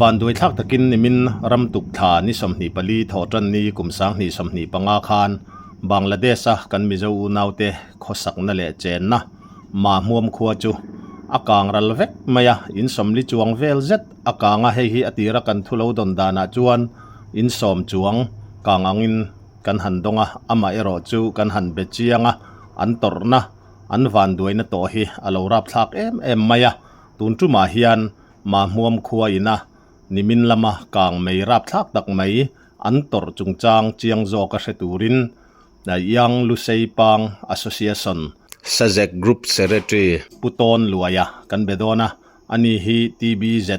Vanduaithlak takin nimin ramtuk thla ni 24 thawhtanni kum 2025 khan Bangladesh-a kan Mizo unaute khawsakna leh chenna Mahmuam khua chu a kang ral vek mai a, in 40 chuang vel zet a kang a, hei hi a tira kan thu lo dawn danah chuan in 10 chuang kang angin kan han dawng a, amah erawh chu kan han be chiang a, an tawrhna, an vanduaina tawh hi a lo rapthlak em em mai a, tun tumah hian Mahmuam khua ina nimin lama kang mei rapthlak tak mai an tawrh chungchang chiang zawka hre turin Young Lusei Pang Association, Sazek Group Secretary Pu Tawn Luaia kan be dawn a, ani hi TBZ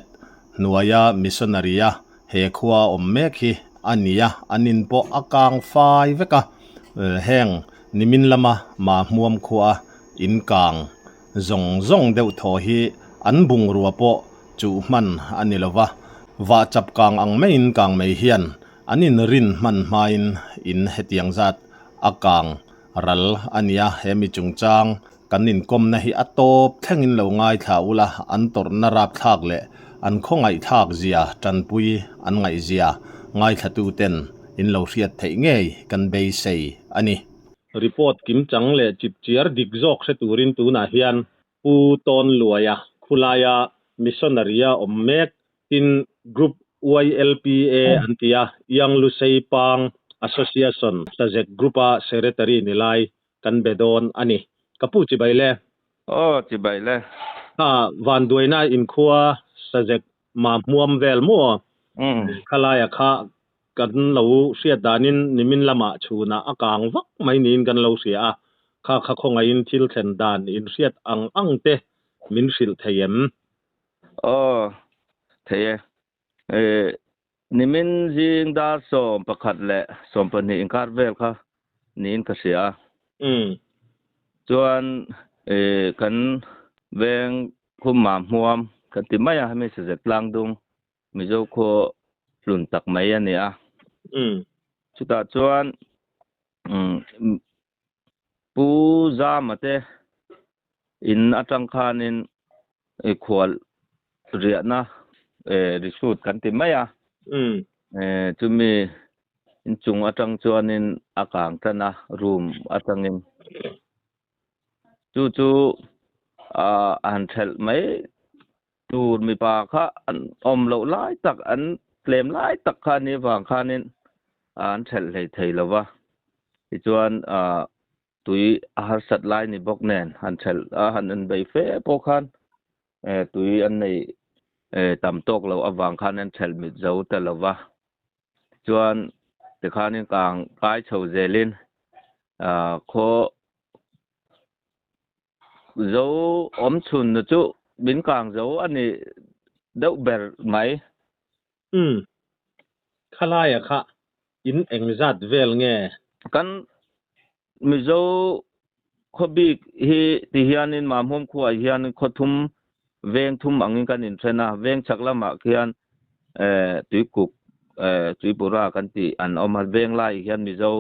hnuaia missionary-a he khua awm mek hi a ni a, an in pawh a kang fai vek a, heng nimin lama Mahmuam khua in kang zawng zawng deuh thaw hi an bungrua pawh chuh hman a ni lova, vahchap kang ang maiin kang mai hian An inrin hman hmain in hetiang zat a kang ral a nia, he mi chungchang kan inkawmna hi a tawp thlengin lo ngaithla ula, an tawrhna rapthlak leh an khawngaihthlak zia tanpui an ngaihzia ngaithlatuten in lo hriat theih ngei kan beisei a ni. Report kimchang leh chipchiar dik zawk hre turin tunah hian Pu Tawnluaia khulaia missionary-a awm mek Tin, Group YLPA an ti a, Young Lusei Pang Association Sazek Group-a Secretary ni lai kan be dawn a ni. Ka pu chibai le. Aw, chibai le. Kha vanduaina inkhua Sazek ma hmuam vel maw? Khalaia kha kan lo hriat danin nimin lamah chhunah a kang vak mai niin kan lo hria a, kha kha khawngaihin thil thlen dan inhriat ang ang te min hrilh thei em? Aw, thei e. Eh, nimin zing dar 11 leh 12 inkar vel kha niin ka hria a. Chuan eh, kan veng khum Mahmuam kan ti mai a, hemi Sazet Tlangdung Mizo khaw hlun tak mai a ni a. Chutah chuan Pu Zama te in atang khanin khual riahna resort kan ti mai a. Chumi inchung atang chuanin a kang tan a, room atangin. Chu chu a han thelh mai tur mipa kha an awm loh lai tak, an tlem lai tak kha a nih avang khanin an thelh hlei thei lo va. Tichuan tui a harsat lai ni bawk nen han thelh a, han inbei fe pawh khan tui an nei tam tawk loh avang khan an thelh mit zo ta lo va. Tichuan tikhanin kang kai chho zelin khaw Zo awm chhun na chu min kang zo a ni deuh ber mai. Umm. Khalaia kha in engzat vel nge? Kan Mizo khaw bik hi ti hianin Mahmuam khuaah hian khaw thum veng thum angin kan inthen a, veng chhak lamah khian Tuikuk, Tuipura kan tih an awm a, veng laiah hian Mizo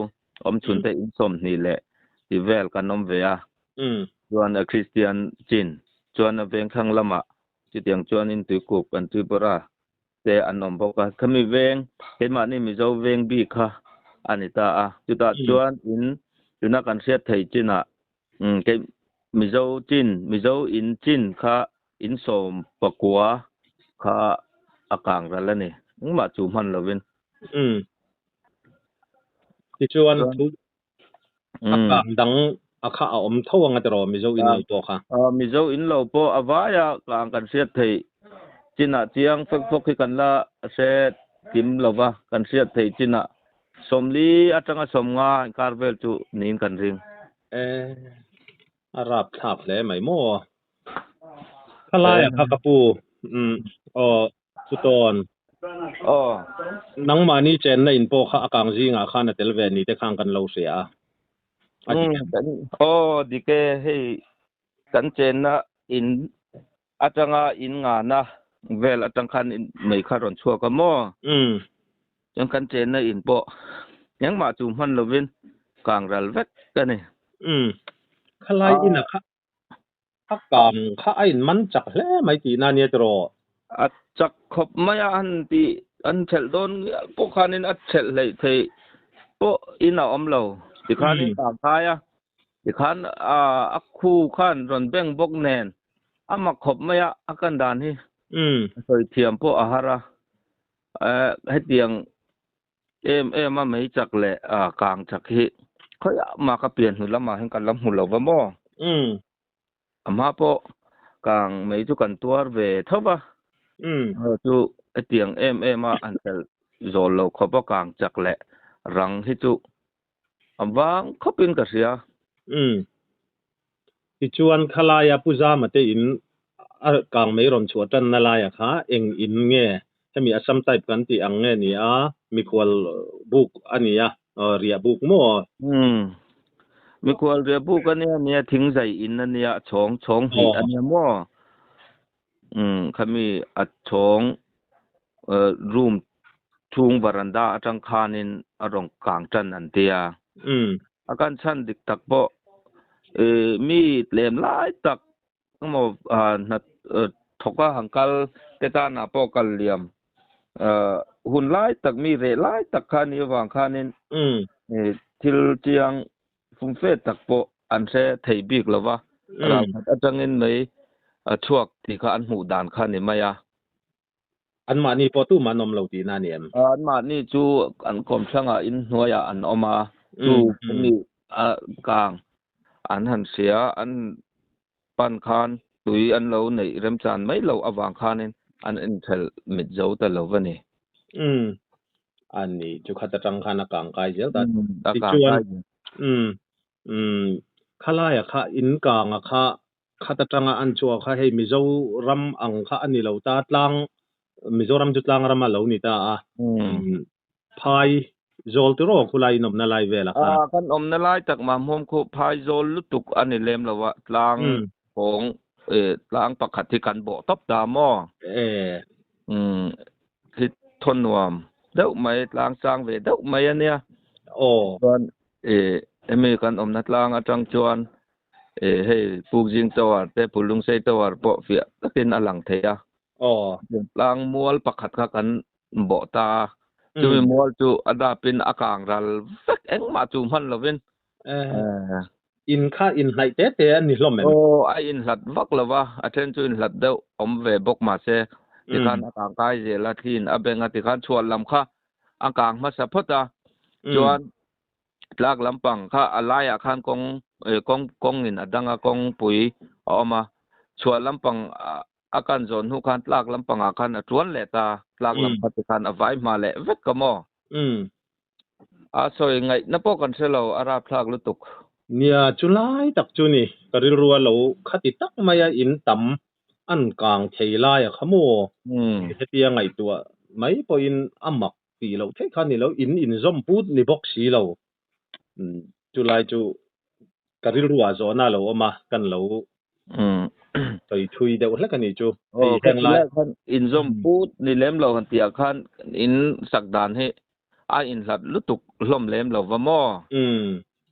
awm chhun te in 20 leh ti vel kan awm ve a. Chuan a Kristian chin chuan a veng thlang lamah chutiang chuanin Tuikuk an Tripura te an awm bawk a. Khami veng keimahni Mizo veng bik kha a ni ta a. Chutah chuan in tuna kan hriat thei chinah kei Mizo chin Mizo in chin kha in 19 kha a kang ral a ni. Engmah chu hman lovin. Tichuan thu a kang dang a kha a awm tho anga tiraw Mizo in lo pawh kha? Mizo in lo pawh a vaia kang kan hriat theih chinah chiang fek fawk hi kan la hre kim lova, kan hriat theih chinah 40 atanga 50 inkar vel chu niin kan ring. E, a rapthlak hle mai maw? Khalaia kha ka pu, aw Chutawn. Aw. Nangmahni chenna in pawh kha a kang zingah khan a tel ve ni te khan kan lo hria a. A dik em? Aw, dik e. Hei kan chenna in atanga in ngana vel atang khan mei kha rawn chhuak a maw? Chuan kan chenna in pawh engmah chu hman lovin kang ral vek a ni. Khalai inah kha A kang kha a inman chak hle mai tihna ania tiraw? A Chak khawp mai a han tih an thelh dawn ngial pawh khanin a thelh hleih theih pawh in a awm lo. Tikhanin kang khai a, tikhan a khu khan rawn beng bawk nen a mak khawp mai a, a kan dan hi a sawi thiam pawh a har a. Hetiang em em a mei chak leh kang chak hi khawiah mah ka pian hnu lamah hian ka la hmu lo va maw? A hma pawh kang mei chu kan tuar ve tho va, chu hetiang em em a han tel zawl lo khawp a kang chak leh rang hi chu a vang khawpin ka hria. Tichuan khalaia Pu Zama te in a kang mei rawn chhuah tanna laia kha eng in nge hemi Assam type kan tih ang nge ni a, mikhual buk a ni a, riah buk maw? Umm. Mikhual riah buk a nia nia thingzai in a nia chhawng chhawng hnih a nia maw? Umm khami a chhawng room chhung varanda atang khanin a rawn kang tan an tia. Umm. A kan chhan dik tak pawh mi tlem lai tak Engmaw hna thawk a han kal te tanah pawh kal liam hun lai tak mi reh lai tak kha ni avang khanin thil chiang fumfe tak pawh an hre thei bik lo va, ralkhat atangin mai a chhuak tih kha an hmuh dan kha ni mai a. Anmahni pawh tumah an awm lo tihna a ni em? Anmahni chu an kawmthlangah inhnuaiah an awm a, chu mi kang an han hria, an pan khan tui an lo neih remchan mai loh avang khanin an inthelh mit zo ta lo va ni. Umm, a ni, chu khat atang khan a kang kai zel ta. Tichuan, umm, umm, khalaia kha in kanga kha Khat atanga an chhuah kha hei Mizoram ang kha a ni lo ta, tlang Mizoram chu tlang ram a lo ni ta a, phai zawl tiraw khulai in awmna lai vel a kha. Kan awmna lai tak Mahmuam khu phai zawl lutuk a ni lem lo a, tlang kawng tlang pakhat hi kan bawh tawp ta maw? Hi thaw nuam deuh mai, tlang chang ve deuh mai a nia. Chuan hemi kan awmna tlang atang chuan Eh hei Pukzing Tower te Pulungsei Tower pawh fiah takin a lang thei a. Aw. Tlang mual pakhat kha kan bawh ta a. Chumi mual chu a dapin a kang ral vek engmah chu hman lovin. Eh. In kha inhnaih te te a ni hlawm em? Aw a inhlat vak lo va, a then chu inhlat deuh awm ve bawk mahse tikhan a kang kai zel a, thliin a beng a tikhan chhuat lam kha a kang hmasa phawt a. Chuan Tlak lampang kha a laiah khan kawng kawng kawngin a dang a, kawngpui a awm a. Chhuah lampang a kan zawn hnu khan tlak lampangah khan a tuan leh ta. Tlak lam kha ti khan a vai hma leh vek ka maw? A sawi ngaihna pawh kan hre lo, a rapthlak lutuk. Nia, chu lai tak chu ni, ka rilru a lo khati tak maia in tam an kang thei lai a kha maw? Hetia ngaihtuah mai pawhin a mak tih loh theih kha ni lo, in inzawm put ni bawk si lo. Chulai chu ka rilru ah zawhna a lo awm a, kan lo sawi thui deuh hlek a ni chu. Hei heng lai khan inzawm put ni lem lo han tih ah khan in sak dan hi a inhlat lutuk hlawm lem lo va maw?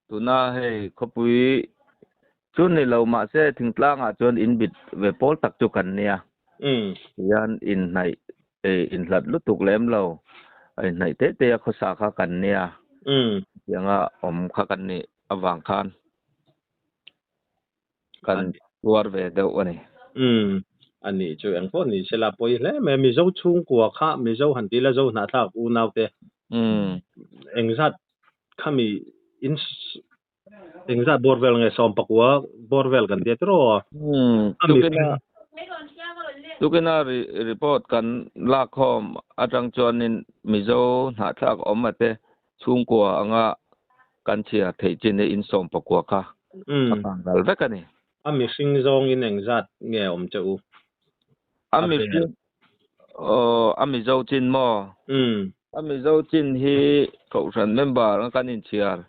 Tuna hei khawpui chu ni lo mahse thingtlang ah chuan in bit ve pawl tak chu kan nia. Tihian inhnaih inhlat lutuk lem lo a inhnaih teh teh a khawsa kha kan nia. Tianga awm kha kan nih avang khan kan tuar ve deuh a ni. A nih chu eng pawh ni sela pawi hle mai a, Mizo chhungkua kha Mizo han ti ila Zohnahthlak unaute engzat khami in Engzat bawr vel nge sawmpakua bawr vel kan tia tiraw? Umm tukina tukina report kan lak khawm atang chuanin Mizo hnahthlak awm ate chhungkua anga kan chhiar theih chin hi in sawmpakua kha a kang ral vek a ni. A mihring zawngin engzat nge awm che u? A mihring Aw, a Mizo chin maw? Umm. A Mizo chin hi Kohhran member anga kan inchhiar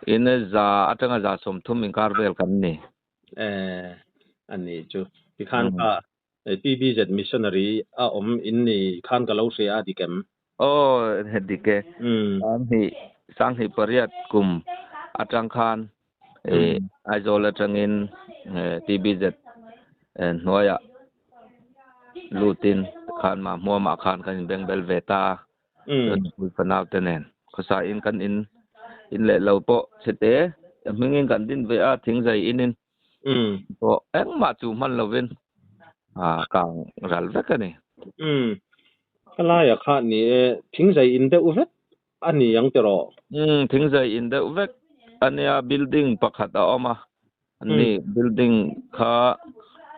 in za atanga za 30 inkar vel kan ni. Eh, a ni chu. Tikhan kha PBZ missionary a awm in ni khan ka lo hria a dik em? Aw, dik e. Sanghnih, sanghnih pariat kum atang khan Aizawl atangin TBZ hnuaiah. lutin khan ma hmuamah khan kan inbengbel ve ta a. Chuan nupui fanau te nen khawsa in kan in in leh lo pawh chhe te a hmingin kan din ve a thingzai inin pawh engmah chu hman lovin kang ral vek a ni. Umm khalaiah kha ni e thingzai in deuh vek a ni ang tiraw? Umm thingzai in deuh vek a nia building pakhat a awm a Ani building kha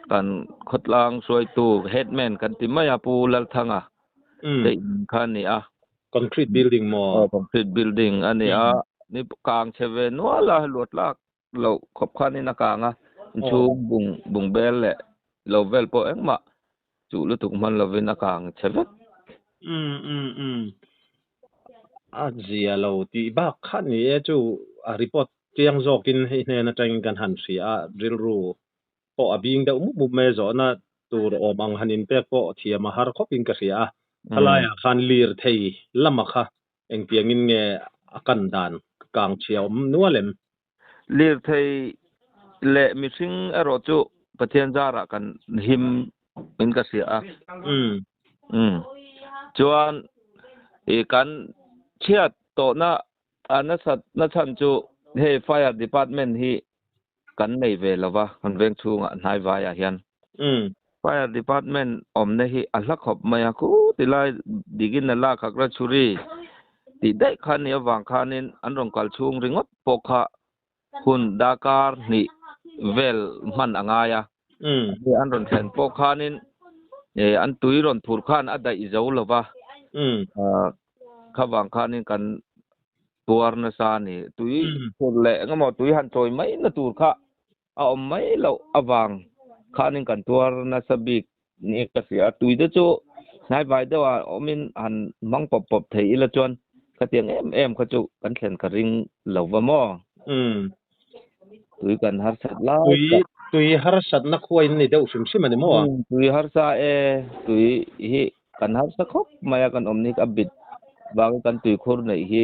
kan khawtlang hruaitu headman kan ti mai a Pu Lalthanga te in kha a ni a. Concrete building maw? Aw concrete building a ni a. Ni kang chhe ve nual a luat lak loh khawp khanin a kang a. Inchhung bung bung bel leh lo vel pawh engmah chuh lutuk hman lovin a kang chhe vek. Umm umm umm. A zia lo tih bak kha ni e chu a report Chiang zawkin hei hnen atangin kan han hria a, rilru pawh a bing deuh mup mup mai a, zawhna tur awm ang han inpek pawh thiam a har khawpin ka hria a. Khalaiah khan lirthei lama kha engtiangin nge a kan dan kang chhia awm nual em? Lirthei leh mihring erawh chu Pathian zarah kan him in ka hria a. Umm. Chuan i kan chhiat tawhna A nasat na chhan chu hei Fire Department hi kan nei ve lo va, kan veng chhungah hnai vaiah hian. Fire Department awmna hi a hla khawp mai a, khuti lai dikin a lak hak ra chhuri tih daih kha a nih avang khanin an rawn kal chhung ringawt pawh kha hun darkar hnih vel hman a ngai a. An rawn thlen pawh khanin an tui rawn phurh khan a daih zo lo va, kha vang khanin kan tuar nasa a ni. Tui phurh leh eng emaw tui han chawi mai na tur kha a awm mai loh avang khanin kan tuar nasa bik ni ka hria a. Tui te chu hnaivai deuhah awmin han hmang pawp pawp thei ila chuan khatiang em em kha chu kan thlen ka ring lo va maw? Tui kan harsat lai Tui tui harsatna khua in ni deuh hrim hrim a ni maw? Tui harsa e, tui hi kan harsa khawp mai a kan awm ni a bit vangin kan tuikhur neih hi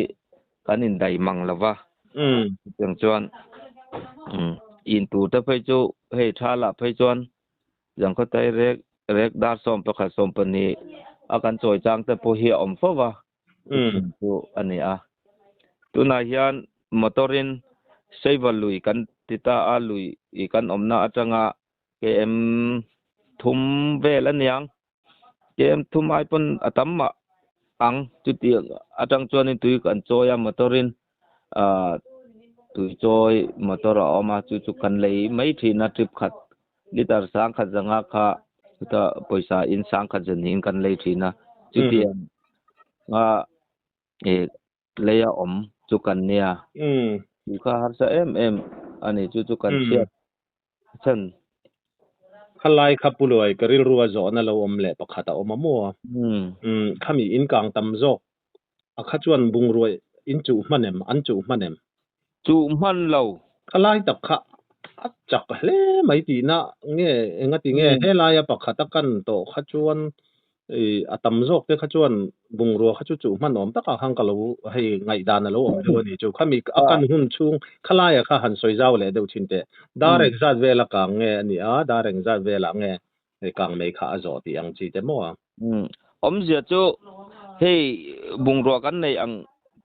kan indai mang lo va. Chutiang chuan in tur te phei chu hei tha lah phei chuan Zangkhawtai rek rek dar 11 12 a kan chawi chang te pawh hi a awm fo va chuthin chu a ni a. Tunah hian motor in Seiva lui kan ti ta a lui i kan awmna atanga KM thum vel a niang KM thum ai pawn a tam mah ang chuti atang chuanin tui kan chawi a motor in ah tui chawi motor a awm a chu chu kan lei mai thin a trip khat liter 1000 zanga kha chuta pawisa in 1000 zan kan lei thin a chuti ang a eh lei a awm chu kan nia chu kha harsa em em a ni chu chu kan chhiat chhan. Khalai kha Pu Luai ka rilru a zawhna lo awm leh pakhat a awm a maw? Umm khami in kang tam zawk a kha chuan bungrua in chuh hman em? An chuh hman em? Chuh hman lo. Khalai tak kha a chak hle mai tihna nge engati nge helaia pakhat a kan tawh kha chuan I a tam zawk te kha chuan bungrua kha chu chuh hman awm takah khan ka lo hei ngaihdan a lo awm deuh a ni chu. Khami a kan hun chhung khalaia kha han sawi zau leh deuh thin teh. Dar engzat vela kang nge a nih a, dar engzat velah nge hei kang mei kha a zawh tih ang chi te maw a? Umm awmzia chu hei bungrua kan nei ang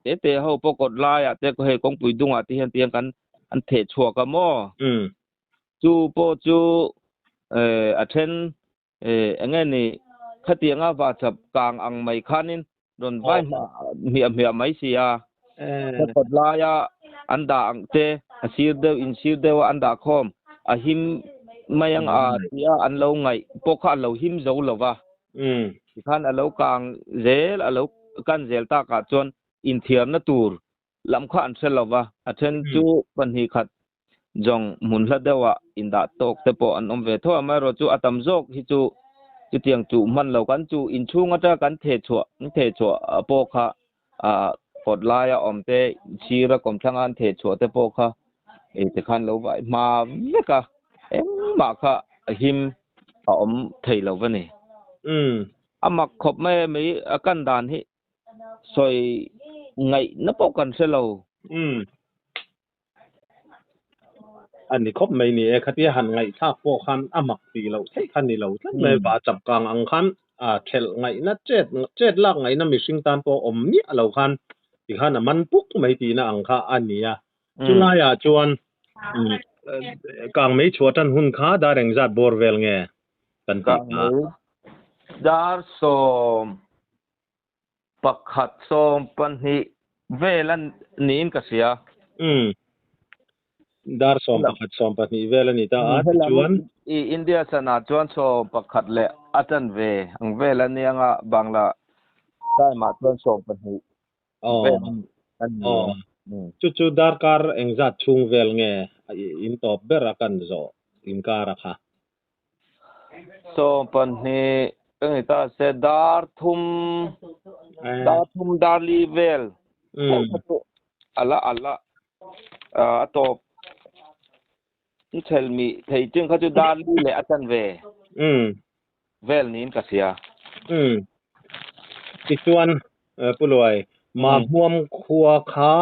te te ho pawh kawt laiah te hei kawngpui dungah te hian tiang kan an theh chhuak a maw? Chu pawh chu a then Eng nge ni, khatianga vahchap kang ang mai khanin rawn vai hmiah hmiah mai si a. Ka kawt laia an dah ang che, a sir deuh in sir deuha an dah khawm, a him mai ang a tia an lo ngaih pawh kha a lo him zo lo va. Tikhan a lo kang zel, a lo kan zel takah chuan inthiarna tur lam kha an hre lo va, a then chu pahnih khat zawng hmun hla deuhah indah tawk te pawh an awm ve tho a, amaherawh chu a tam zawk hi chu chutiang chuh hman lo kan chu inchhung atanga kan theh chhuah an theh chhuah pawh kha ah kawt laia awm te sira kawmthlanga an theh chhuah te pawh kha ih tikhan lo vai hma vek a, engmah kha a him a awm thei lo va ni. A mak khawp mai a mai a kan dan hi sawi ngaihna pawh kan hre lo. Umm. A ni khawp mai ni e, khatia han ngaihthlak pawh khan a mak tih loh theih kha ni lo tlat mai. Va chap kang ang khan a thelh ngaihna chet chet lak ngaihna mihring tan pawh awm miah lo khan tikhan a man puk mai tihna ang kha a ni a. Chulaiah chuan kang mei chhuah tan hun kha dar engzat bawr vel nge kan tih kha? Dar 11 12 vel a niin ka hria. Umm. Dar 11 12 vel a ni ta a, tichuan. I India sanah chuan 11 leh a chanve ang vel a nia nga, Bangla time ah chuan 12 vel a ni. Aw. Chu chu darkar engzat chhung vel nge in tawp ber a kan zawh inkar a kha? 12 ka ni ta se dar thum dar thum dar li vel ala ala a tawp chhel mi thei chin kha chu dar li leh a chan ve vel niin ka hria. Tichuan Pu Luai, Mahmuam khua kha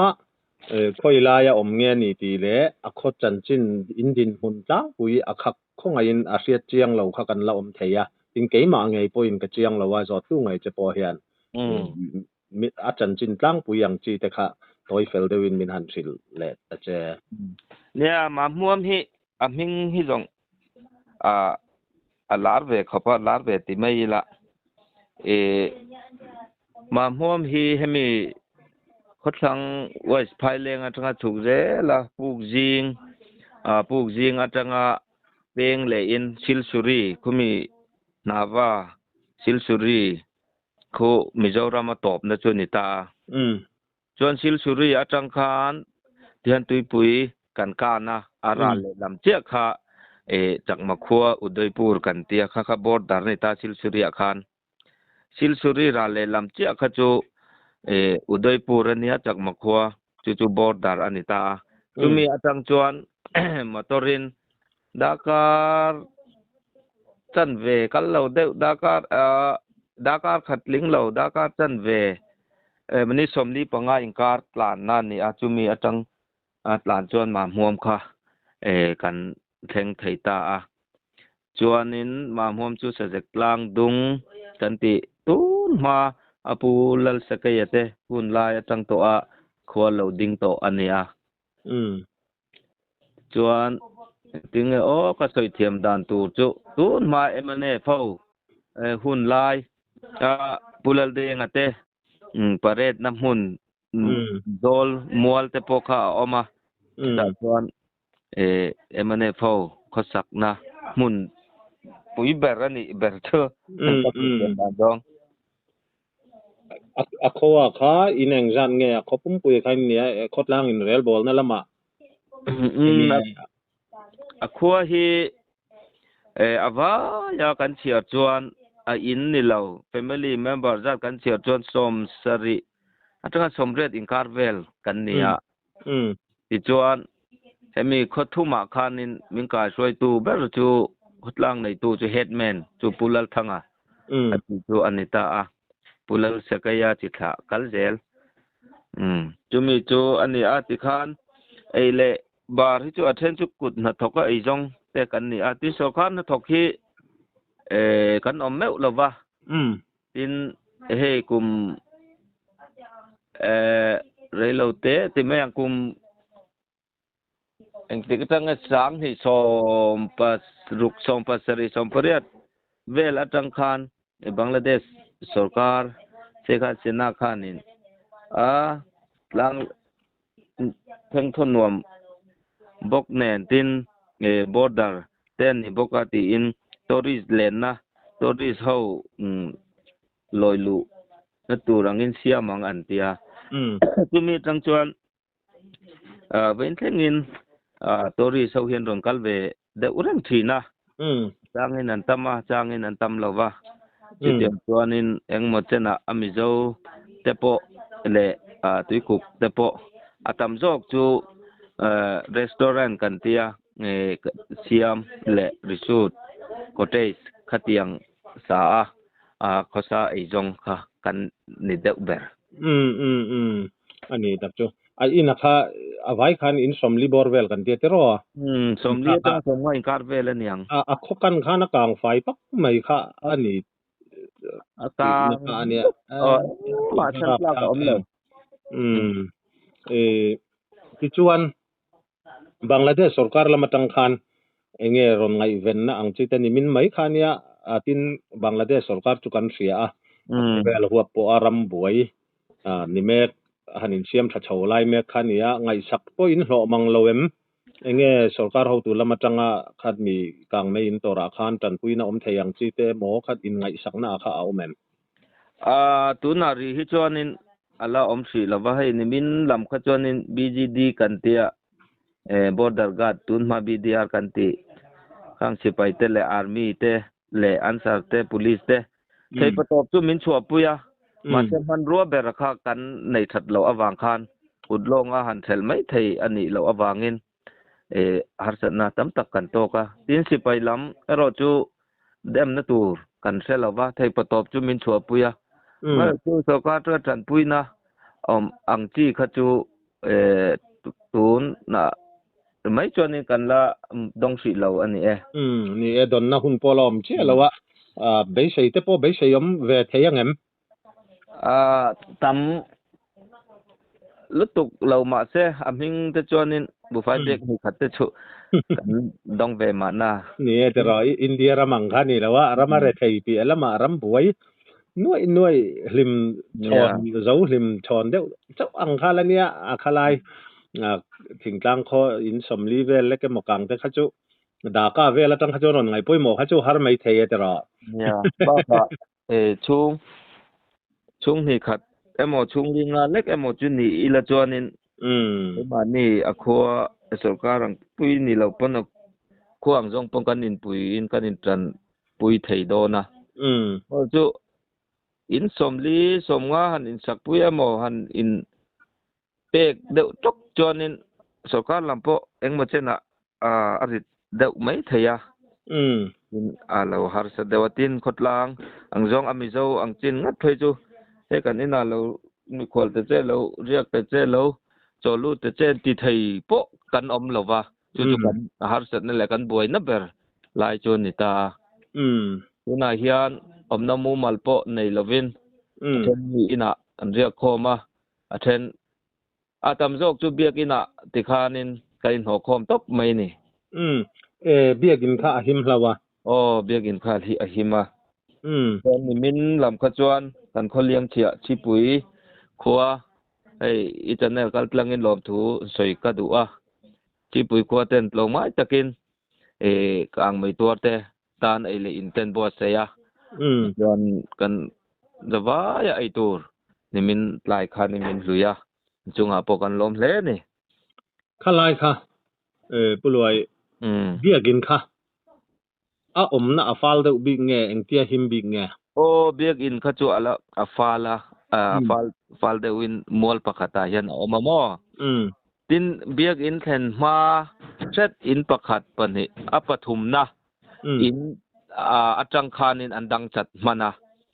khawi laia awm nge ni tih leh a khaw chanchin in dinhmun tlangpui a khak khawngaihin a hriat chiang lo kha kan la awm thei a, tin keimah ngei pawhin ka chiang lo a, zawhtu ngei che pawh hian a chanchin tlangpui ang chi te kha tawi fel deuhin min han hrilh leh ta che. Nia, Mahmuam hi a hming hi zawng a lar ve khawp a, lar ve ti mai ila. Ih Mahmuam hi hemi khawthlang West Phaileng atanga chhuk zel a, puk zing ah puk zing atanga peng leh in Silsuri khumi Hnava Silsuri khu Mizoram a tawpna chu a ni ta a. Chuan Silsuri atang khan tihian tuipui kan kan a, a ral lehlam chiah kha eh Chakma khua Udaipur kan tia kha kha border a ni ta Silsuri ah khan. Silsuri ral lehlam chiah kha chu eh Udaipur a nia Chakma khua chu chu border a ni ta a. Chumi atang chuan motor in darkar chanve kal lo deuh darkar ah darkar khat tling lo darkar chanve Mani 45 inkar tlanna a ni a, chumi atang tlan chuan Mahmuam kha kan thleng thei ta a. Chuanin Mahmuam chu Sazek tlang dung kan tih tun hma a Pu Lalsakeia te hun lai atang tawh a khua lo ding tawh a ni a. Chuan tinge aw ka sawi thiam dan tur chu tun hma mnf ho hun lai a Pu Laldenga te parade na hmun zawl mual te pawh kha a awm a, chutah chuan mnf ho khawsakna hmun pui ber a nih ber chu ka sawi thiam dan zawng. A khaw ah kha in engzat nge a khaw pumpui kha in nia khawtlang in rel bawlna lamah A khua hi a vaia kan chhiar chuan a in ni lo family member zat kan chhiar chuan 70 atanga 80 inkar vel kan ni a. Tichuan hemi khaw thumah khanin min kaihruaitu ber chu khawtlang neitu chu headman chu Pu Lalthanga a tih chu a ni ta a, Pu Lalsakaia chi thlah kal zel. Chumi chu a ni a tikhan ei leh bar hi chu a then chu kut hnathawk a ei zawng te kan ni a, tin sawrkar hnathawk hi kan awm meuh lo va, tin hei kum reilo te ti mai ang kum Engtik atanga 2016, 17, 18 vel atang khan Bangladesh sorkar Sheikh Hasina khanin a tlang thengthaw nuam bawk nen tin border te a ni bawk a tiin tourist lenna tourist ho lawi luh na tur angin siam ang an ti a. Chumi atang chuan Vawiin thlengin tourist ho hian rawn kal ve deuh reng thin a, changin an tam a, changin an tam lo va. Chutiang chuanin engmaw chenah a Mizo te pawh leh Tuikuk te pawh a tam zawk chu restaurant kan tia siam leh resort cottage khatiang sa a khawsa eizawng kha kan ni deuh ber. A ni tak chu. A ina kha a vai khan in sawmli bawr vel kan tia tiraw a. Umm sawmli atanga sawmnga inkar vel a niang. A a khaw kan khan a kang fai pak mai kha a ni A kang tihna kha a nia. Aw engmah chhan tlak a awm lo. Umm e tichuan Bangladesh sorkar lam atang khan enge rawn ngaihvenna ang chi te ni min mai kha nia a tin Bangladesh sorkar chu kan hria a a khawvel huap pawh a ram buai ni mek a han insiam tha chho lai mek kha nia ngaihsak pawh in hlawh mang lo em enge sorkar hotu lam atanga khat mi kang mei in tawrah khan tanpuina awm thei ang chi te emaw khat in ngaihsakna ah kha a awm em? Tunah rih hi chuanin a la awm hrih lo va, hei nimin lam kha chuanin BGD kan tia Border Guard tun hma BDR kan tih khang sipai te leh Army te leh Ansar te Police te thei patawp chu min chhuahpui a, mahse hmanrua ber kha kan nei that loh avang khan kut lawnga han thelh mai thei a nih loh avangin harsatna tam tak kan tawk a. Tin sipai lam erawh chu demna tur kan hre lo va, thei patawp chu min chhuahpui a. Chu sorkar chu tanpuina awm ang chi kha chu tunah mai chuanin kan la dawng hrih lo a ni e. Ni e, dawnna hun pawh la awm chiah lo a, beisei te pawh beisei awm ve thei ang em? Tam lutuk lo mahse a hming te chuanin buhfai bag hnih khat te chu kan dawng ve mahna. Ni e tiraw, India ram ang kha ni lo a, ram a rethei piah lamah ram buai nuaih nuaih hlim chhawn zo hlim chhawn deuh chauh ang kha la nia, a khalai thingtlang khaw in sawmli vel lek emaw kang te kha chu Dhaka vel atang kha chuan rawn ngaih pawimawh kha chu har mai thei e tiraw. Nia, bakah chhung chhung hnih khat emaw chhung li nga lek emaw chu ni ila chuanin keimahni a khua sorkar ang pui ni lo pawn a khua ang zawng pawn kan inpuiin kan intan pui thei dawn a. Aw chu in sawmli sawmnga han insak pui emaw han in pek deuh tawk chuanin sorkar lam pawh engmaw chenah a rit deuh mai thei a. Tin a lo harsa deuh a, tin khawtlang ang zawng a Mizo ang chin ngat phei chu he kan inah lo mikhual te che lo riak te che lo chaw lut te che ti thei pawh kan awm lo va, chu chu kan harsatna leh kan buaina ber lai chu a ni ta a. Tunah hian awmna mumal pawh nei lovin a then mi inah an riak khawm a, A then a tam zawk chu biakinah tikhanin ka inhnawh khawm tawp mai ni. Umm, e, biakin kha a him hlo a. Aw, biakin kha hi a him a. Umm. Chuan nimin lam kha chuan kan khawliang chhiah Chhipui khua hei i channel kal tlangin lawmthu sawi ka duh a. Chhipui khua ten tlawmngai takin e kang mai tuar te tan ei leh in ten buatsaih a, chuan kan zavaia ei tur nimin tlai kha nimin hlui a, chungah pawh kan lawm hle a ni. Kha lai kha Pu Luai biakin kha a awmna a fal deuh bik nge engtia him bik nge? Aw biakin kha chu a la a fal a, fal fal deuhin mual pakhatah hian a awm a maw? Tin biakin thlen hma hret in pakhat pahnih a pathumna In atang khanin an dang chat hman a,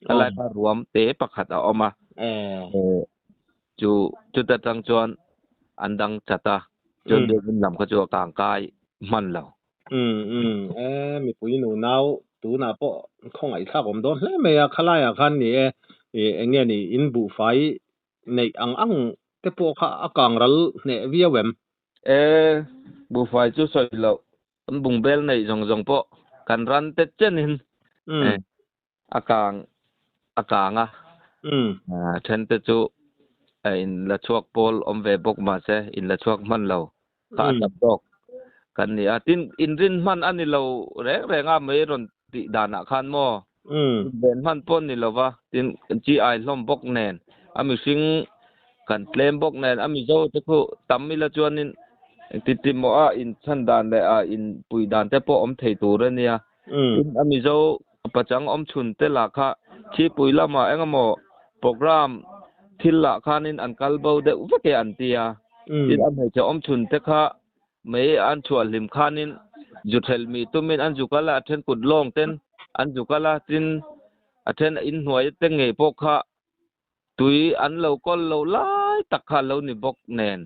helai kha ruam te pakhat a awm a, chu chuta tang chuan an dang chat a, chuan biakinn lam kha chu a kang kai hman lo. Umm umm e mipui nu nau tunah pawh khawngaihthlak awm dawn hle mai a, khalaiah khan ni e eng nge ni in buhfai neih ang ang te pawh kha a kang ral hneh viau em? E buhfai chu sawi loh Kan bungbel neih zawng zawng pawh kan ran te chenin a kang a kang a, then te chu a in la chhuak pawl awm ve bawk mahse in la chhuak hman lo kha a tam tawk kan ni a. Tin, inrin hman a ni lo reng reng a mei rawn tih danah khan maw inven hman pawh a ni lo va, tin chi ai hlawm bawk nen a mihring kan tlem bawk nen a Mizo te khu tam ila chuanin Engti maw a in chhan dan leh a in pui dan te pawh awm thei tur a nia. Tin a Mizo pachang awm chhun te lah kha Chhipui lamah eng emaw program thil lah khanin an kal bo deuh vek e an ti a. Tin a hmeichhe awm chhun te kha mei an chhuah hlim khanin zu thelh mi tumin an zu kal a, a then kut lawng ten an zu kal a, tin a then inhnuai te ngei pawh kha Tui an lo kawl lo lai tak kha lo ni bawk nen.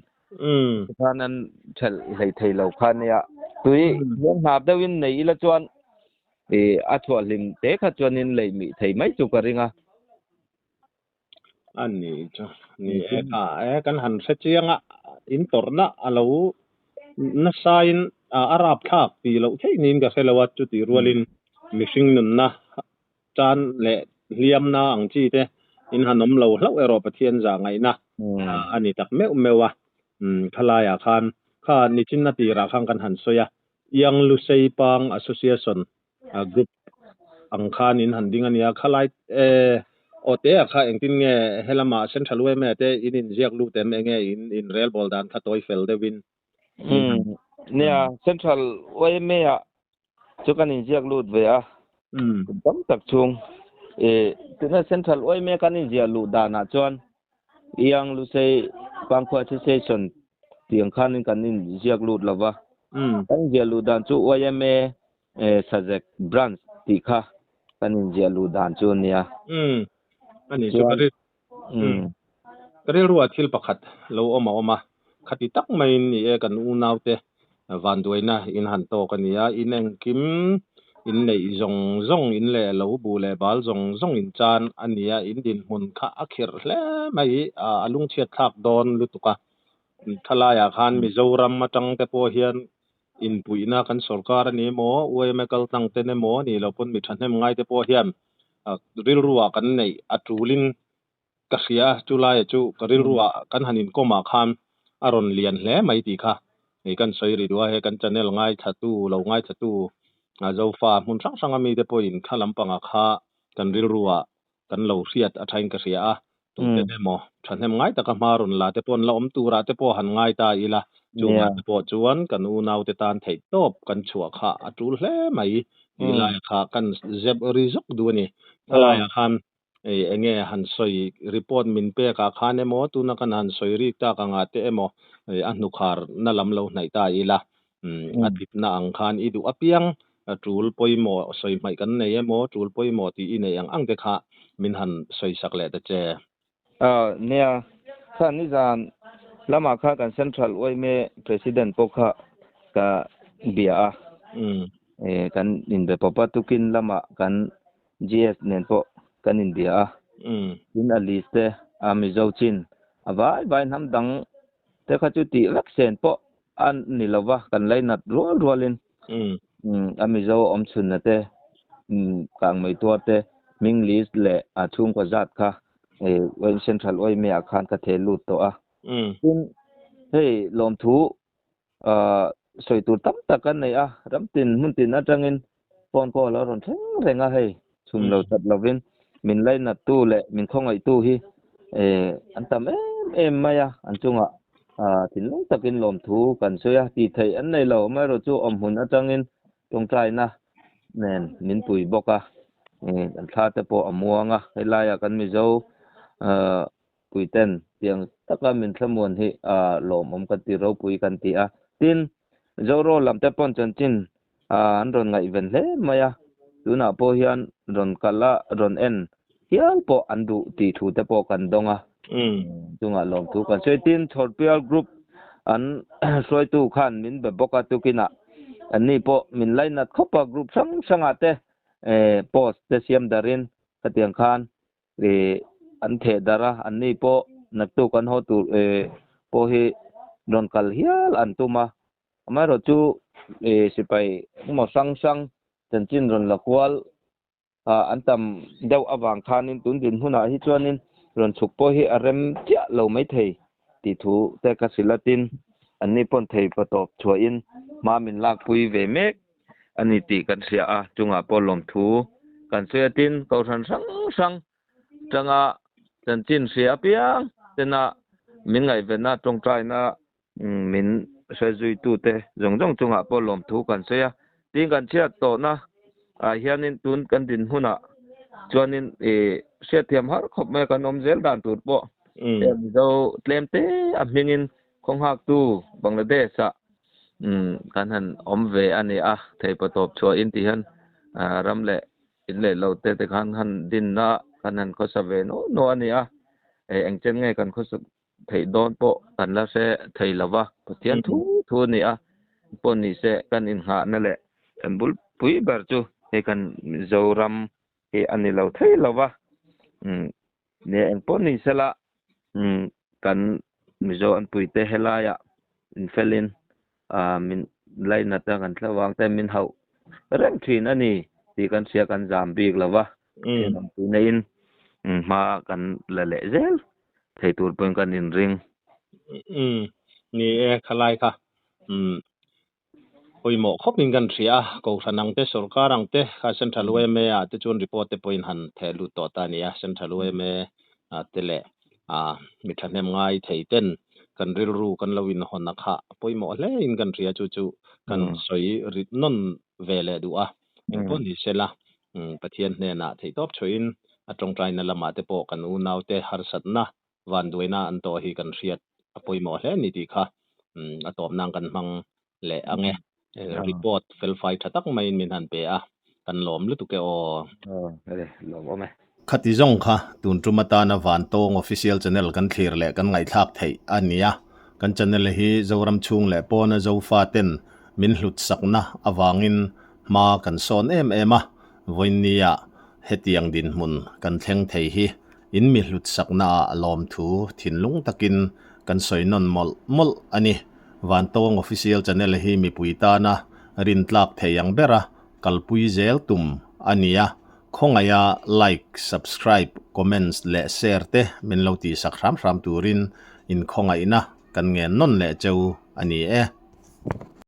Khan an thelh hlei thei lo kha nia. Tui hliam hnap deuhin nei ila chuan a chhuah hlim te kha chuanin lei mih thei mai chu ka ring a. A ni chu ni e kha e kan han hre chiang a, in tawrhna a lo nasain a rapthlak tih loh theih niin ka hre lo a, chutih rualin mihring nunna tan leh hliamna ang chi te in han awm lo hlauh erawh Pathian zah ngaihna a ni tak meuh meuh a. Khalaiah khan kha nichinna tirah khan kan han sawi a, Young Lusei Pang Association group ang khan in han ding a nia. Khalai aw te ah kha engtin nge helama Central yma te in inziak lut em enge in inrelbawl dan kha tawi fel deuhin? Nia, Central yma ah chu kan inziak lut ve a, kum tam tak chhung tuna Central yma kan inziah luh danah chuan Young Lusei Pangkhua Association tih ang khanin kan inziak lut lo va, kan inziah luh dan chu yma Sazek Branch tih kha kan inziah luh dan chu a nia. A ni chu ka rilruah thil pakhat lo awm a awm a, khati tak maiin ni e kan unaute vanduaina in han tawk a nia, in engkim in neih zawng zawng in leh lo buh leh bal zawng zawng in chan a nia, in dinhmun kha a khirh hle mai, a lungchhiat thlak dawn lutuk a, thalaiah khan Mizoram atang te pawh hian inpuihna kan sorkar a ni emaw, yma kaltlang ten emaw a nih loh pawn mi thahnem ngai te pawh hian rilruah kan neih a tulin ka hria a, chulaia chu ka rilruah kan han inkawmah khan a rawn lian hle mai tih kha hei kan sawi ri duh a, he kan channel ngaithlatu lo ngaithlatu Zofa hmun hrang hranga mite pawhin kha lampangah kha kan rilruah kan lo hriat a thain ka hria a, tute emaw thahnem ngai taka hma rawn la te pawh an la awm turah te pawh han ngai ta ila, chuvang te pawh chuan kan unaute tan theih tawp kan chhuah kha a tul hle mai tih laia kha kan zep ri zawk duh a ni. Thalaiah khan eng nge han sawi report min pekah khan emaw tuna kan han sawi rik tak angah te emaw a hnukhar na lam lo hnaih ta ila, a dipna ang khan i duh apiang tul pawimawh sawi hmaih kan nei emaw tul pawimawh tih i neih ang ang te kha min han sawi sak leh ta che. Nia, kha nizan lamah kha kan Central yma President pawh kha ka bia a, kan inbe pawp a, tukin lamah kan GS nen pawh kan inbia a, tin a list te a Mizo chin a vai vai hnam dang te kha chu tih vek sen pawh a ni lo va, kan lainat rual rualin a Mizo awm chhunna te, kangmei tuar te hming list leh a chhungkaw zat kha Central yma ah khan ka theh lut tawh a. Tin, hei lawmthu sawi tur tam tak kan nei a, ram tin hmun tin atangin phone call a rawn thleng reng a hei, chhum lo chat lovin min lainattu leh min khawngaihtu hi an tam em em mai a, an chungah thinlung takin lawmthu kan sawi a, tih theih an nei lo, amaherawhchu awmhmun atangin tawngtaina nen min pui bawk a, kan thla te pawh a muang a, helaiah kan Mizo puiten tiang taka min thlamuan hi a lawmawm kan ti ropui kan ti a. Tin, Zoro lam te pawn chanchin an rawn ngaihven hle mai a, tunah pawh hian rawn kal a, rawn en hial pawh an duh tih thu te pawh kan dawng a, chungah lawmthu kan sawi. Tin, Chhawrpial group an hruaitu khan min be bawk a, tukinah anni pawh min lainat khawp a, group hrang hrangah te post te siam darin khatiang khan an theh darh a, anni pawh naktuk an haw tur pawh hi rawn kal hial an tum a, amaherawh chu sipai emaw hrang hrang chanchin rawn la kual an tam deuh avang khanin tun dinhmunah hi chuanin rawn chhuk pawh hi a rem chiah lo maithei tih thu te ka hrilh a, tin anni pawn thei patawp chhuahin hma min lakpui ve mek a ni tih kan hria a, chungah pawh lawmthu kan sawi a, tin kohhran hrang hrang tanga chanchin hria apiang tena min ngaihvenna tawngtaina min hre zuitute zawng zawng chungah pawh lawmthu kan sawi a, tin kan chhiat tawhna ah hianin tun kan dinhmunah chuanin ih hriatthiam har khawp mai a kan awm zel dan tur pawh Mizo tlem te a hmingin Khawnghaktu Bangladesh ah kan han awm ve a ni a, theipatawp chhuahin ti hian ram leh in leh lo te te khan han dinna kan han khawsa ve nuah nuah a ni a, eng chen nge kan khawsa theih dawn pawh kan la hre thei lo va, Pathian thu thu a ni a, pawh ni se kan innghahna leh kan bulpui ber chu hei kan Mizoram hi a ni lo thei lo va, nia eng pawh ni sela kan Mizo anpuite helaiah infelin min lainat a kan thlavang te min hauh reng thin a ni tih kan hria kan zam bik lo va, Pathian awmpui naiin hma kan la leh zel thei tur pawhin kan inring. Ni e, khalai kha. Pawimawh khawpin kan hria a, Kohhran ang te, Sorkar ang te kha Central yma ah te chuan report te pawhin han theh lut tawh ta a ni a, Central yma te leh mi thahnem ngai thei ten kan rilru kan lo inhawn a kha pawimawh hle in kan hria chu chu kan sawi rit nawn ve leh duh a, engpawh ni sela Pathian hnenah theihtawp chhuahin a tawngtaina lamah te pawh kan unaute harsatna vanduaina an tawh hi kan hriat a pawimawh hle a ni tih kha a tawp nan kan hmang leh ang e. Report felfai tha tak maiin min han pe a, kan lawm lutuk e aw. Lawm awm e. Khati zawng kha tun tum atana Vantawng Official Channel kan thlir leh kan ngaihthlak theih a ni a. Kan channel hi Zoram chhung leh pawna Zofa ten min hlut sakna avangin hma kan sawn em em a, vawiinnia hetiang dinhmun kan thleng thei hi In mi hlut saknaah lawmthu thinlung takin kan sawi nawn mawlh mawlh a ni. Vantawng Official Channel hi mipui tana rintlak thei ang bera kalpui zel tum a ni a, khawngaiha like, subscribe, comments leh share te min lo tihsak hram hram turin inkhawngaihna kan ngen nawn leh cheu a ni e.